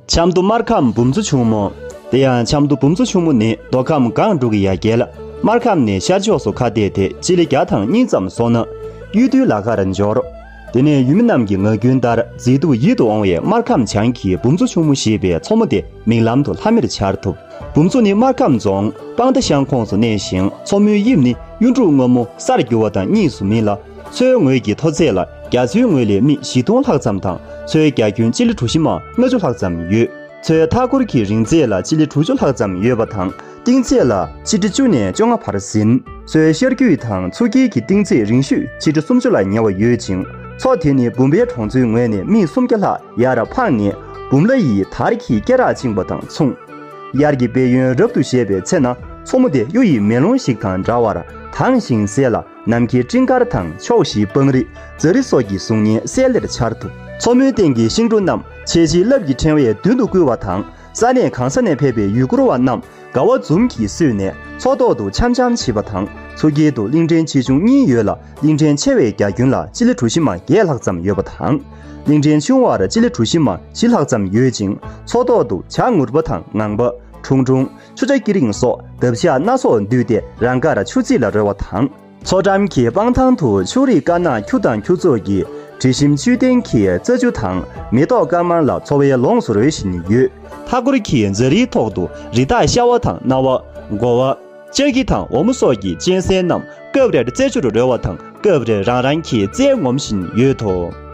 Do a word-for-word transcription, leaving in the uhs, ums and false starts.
ཆབ་མདོ་སྨར་ཁམས་འབུམ་ཚོ་ཕྱུག་མོ། དེ་ཡང་ཆབ་མདོ་འབུམ་ཚོ་ཕྱུག་མོ་ནི་མདོ་ཁམས་སྒང་དྲུག་གི་ཡ་གྱལ་སྨར་ཁམས་ནས་ཤར་ཕྱོགས་སུ་ཁ་གཏད་དེ་སྤྱི་ལེ་བརྒྱ་དང་གཉིས་ཙམ་སོང་ན་གཡུལ་དུས་ལ་ཁར་འབྱོར། དེ་ནས་ཡུལ་མི་རྣམས་ཀྱི་ངག་རྒྱུན་ལྟར་མཛེས་སྡུག་ཡིད་དུ་འོང་བའི་སྨར་ཁམས་བྱང་གི་འབུམ་ཚོ་ཕྱུག་མོ་ཞེས་པའི་མཚོ་མོ་དེ་མིག་ལམ་དུ་ལྷམ་མེར་འཆར་ཐུབ། འབུམ་ཚོ་ནི་སྨར་ཁམས་རྫོང་སྤང་མདའ་ཤང་ཁོངས་སུ་གནས་ཤིང་མཚོ་མོའི་དབྱིབས་ནི་གཡུ་འབྲུག་སྔོན་མོ་སར་རྒྱུ་བ་དང་གཉིས་སུ་མིན་ལ། མཚོའི་ངོས་ཀྱི་མཐོ་ཚད་ལ་རྒྱ་མཚོའི་ངོས་ལས་སྨི་བཞི་སྟོང་ལྷག་ཙམ་དང་མཚོའི་རྒྱ་ཁྱོན་སྤྱི་ལེ་གྲུ་བཞི་མ་ལྔ་བཅུ་ལྷག་ཙམ་ཡོད། མཚོའི་མཐའ་འཁོར་གྱི་རིང་ཚད་ལ་སྤྱི་ལེ་དྲུག་ཅུ་ལྷག་ཙམ་ཡོད་པ་དང་གཏིང་ཚད་ལ་ཆིག་ཁྲི་བཅུ་ནས་བཅོ་ལྔ་བར་ཟིན། མཚོའི་ཤར་རྒྱུད་དང་མཚོ་དཀྱིལ་གྱི་གཏིང་ཚད་རིང་ཤོས་ཆིག་ཁྲི་སུམ་ཅུ་ལ་ཉེ་བ་ཡོད་ཅིང་། མཚོ་དེ་ནི་འབུམ་པའི་གྲོང་ཚོའི་ངོས་ནས་སྨི་སུམ་བརྒྱ་ལྷག་ཡར་འཕངས་ནས་འབུམ་ལ་ཡི་དར་གྱི་སྐེ་རགས་བཅིངས་པ་དང་མཚུངས། དབྱར་གྱི་དཔལ་ཡོན་རབ་ཏུ་བཞད་པའི་ཚེ་ན་མཚོ་མོ་དེ་གཡུ་ཡི་མེ་ལོང་ཞིག་དང་འདྲ་བར་དྭངས་ཤིང་གསལ་ལ། ནམ་མཁའི་སྤྲིན་དཀར་དང་ཕྱོགས་བཞིའི་སྤང་རི་རྫ་རི་སོགས་ཀྱི་གཟུགས་བརྙན་གསལ་ལེར་འཆར་ཐུབ། མཚོ་མོའི་སྟེང་གི་ཤིང་འབྲུ་རྣམས་ཆལ་ཆིལ་རླབས་ཀྱི་ཕྲེང་བས་མདུན་དུ་བསྐུལ་བ་དང་ས་གནས་གང་ས་ནས་ཕེབས་པའི་ཡུལ་སྐོར་བ་རྣམས་དགའ་བ་འཛུམ་གྱིས་བསུས་ནས་མཚོ་ཐོག་ཏུ་འཆམ་འཆམ་བྱེད་པ་དང་མཚོ་དཀྱིལ་དུ་གླིང་ཕྲན་ཆེ་ཆུང་གཉིས་ཡོད་ལ་གླིང་ཕྲན་ཆེ་བའི་རྒྱ་ཁྱོན་ལ་སྤྱི་ལེ་གྲུ་བཞི་མ་བརྒྱད་ལྷག་ཙམ་ཡོད་པ་དང་། གླིང་ཕྲན་ཆུང་བར་སྤྱི་ལེ་གྲུ་བཞི་མ་བཞི་ལྷག་ཙམ་ཡོད་ཅིང་མཚོ་ཐོག་ཏུ་བྱ་ངུར་པ་དང་ངང་པ། ཁྲུང་ཁྲུང་། ཆུ་བྱ་ཀི་རིང་སོགས་འདབ་ཆགས་སྣ་ཚོགས་འདུས་ཏེ་རང་དགར་ཆུ་རྩིས་ལ་རོལ་བ་དང་། མཚོ་འགྲམ་གྱི་སྤང་ཐང་དུ་ཕྱུགས་རིགས་དཀར་ནག་ཁྱུ་དང་ཁྱུ་ཚོགས་ཀྱི་དྲི་ཞིམ་བཅུད་ལྡན་གྱི་རྩྭ་ཆུ་དང་མེ་ཏོག་དཀར་དམར་ལ་འཚོ་བའི་ལོངས་སུ་རོལ་བཞིན་ཡོད། མཐའ་འཁོར་གྱི་རྫ་རིའི་ཐོག་ཏུ་རི་དྭགས་ཤ་བ་དང་གནའ་བ། དགོ་བ། ལྕགས་ཀྱི་དང་འོ་མ་སོགས་ཀྱི་གཅན་གཟན་རྣམས་སྐབས་རེར་རྩྭ་ཆུར་རོལ་བ་དང་སྐབས་རེར་རང་རང་གི་རྩྭ་ངོམ་བཞིན་ཡོད་དོ།